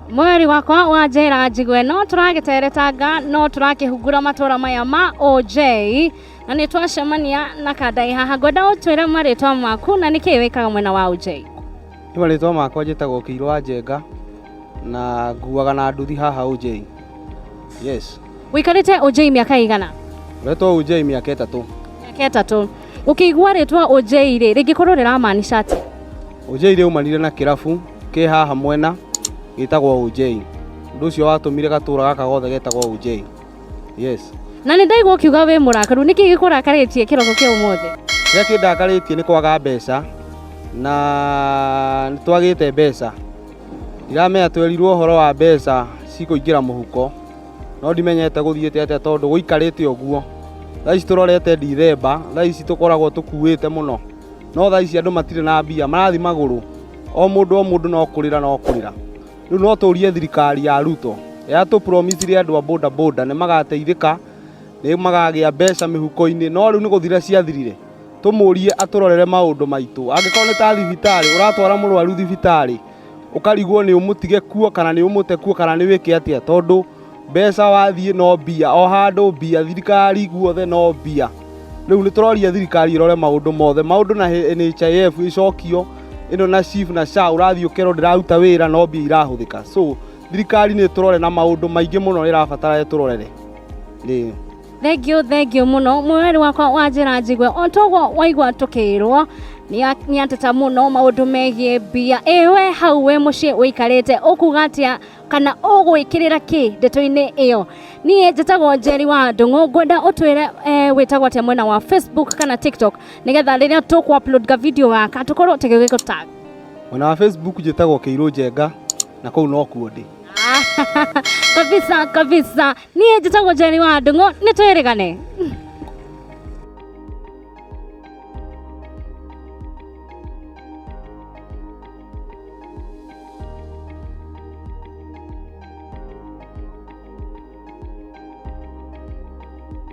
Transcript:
Mweri wakwa wa njera njigue no tũragĩteretanga no tũrakĩhungura matũra maya ma OJ na nĩ twacemania na kandai haha. Ngwenda ũtwĩre marĩtwa maku na nĩkĩĩ wĩkaga mwena wa OJ. Nĩ marĩtwa makwa njĩtagwo Kĩirũ wa Njenga na nguaga na nduthi haha OJ. Yes. Ũikarĩte OJ mĩaka ĩigana? Ngoretwo OJ mĩaka 3. Mĩaka 3. Ũkĩigua rĩtwa OJ rĩ, rĩngĩkorwo rĩramaanisha atĩa? OJ rĩaumanire na kĩrabu kĩ haha mwena gĩtagwo OJ. Ũndũ ũcio watũmire gatũra gaka gothe getagwo OJ. Yes. Na nĩ ndaigua ũkiuga wĩ mũrakaru, nĩkĩ gĩkũrakarĩtie kĩroko kĩa ũmũthĩ? Kĩrĩa kĩndakarĩtie nĩ kwaga mbeca na nĩ twagĩte mbeca. Ndiramenya twerirwo ũhoro wa mbeca cikũingĩra mũhuko no ndimenyete gũthiĩte atĩa tondũ gũikarĩte ũguo. Thaa ici tũrorete Ndithemba, thaa ici tũkoragwo tũkuĩte mũno. No thaa ici andũ matirĩ na mbia, marathiĩ magũrũ. O mũndũ o mũndũ no kũrĩra no kũrĩra. Rĩu no tũrie thirikari ya Ruto, yatũ promise ire andũ a boda boda nĩ magateithĩka, nĩ magagĩa mbeca mĩhuko-inĩ, no rĩu nĩ gũthira ciathirire. Tũmũrie atũrorere maũndũ maitũ. Angĩkorwo nĩ ta thibitarĩ, ũratwara mũrwaru thibitarĩ, ũkarigwo nĩ ũmũtige kuo kana nĩ ũmũte kuo kana nĩ wĩke atĩa, tondũ mbeca wathiĩ no mbia, o handũ mbia, thirikari guothe no mbia. Rĩu nĩ tũroria thirikari ĩrore maũndũ mothe, maũndũ na NHIF ĩcokio, ĩno na SHIF na SHA ũrathiĩ ũkerwo ndĩraruta wĩra no mbia irahũthĩka. So thirikari nĩ ĩtũrore na maũndũ maingĩ mũno ĩrabatara ĩtũrorere. Ĩĩ. Thengiũ thengiũ mũno mwĩrĩ wakwa wa njĩra njigue o toguo waigua tũkĩrwo nĩ ateta mũno maũndũ megiĩ mbia. Ĩ we hau wĩ mũciĩ ũikarĩte ũkuga atĩa kana ũgwĩkĩrĩra kĩ ndeto-inĩ ĩyo? Niĩ njĩtagwo Njeri wa Ndung'u, ngwenda ũtwĩre wĩtagwo atĩa mwena wa Facebook kana TikTok nĩgetha rĩrĩa tũkũ upload ga video gaka tũkorwo tũgĩgũ tag. Mwena wa Facebook njĩtagwo Kĩirũ Njenga na kũu nokuo ndĩ. Kabisa kabisa. Niĩ njĩtagwo Njeri wa Ndung'u, nĩ twĩrĩgane.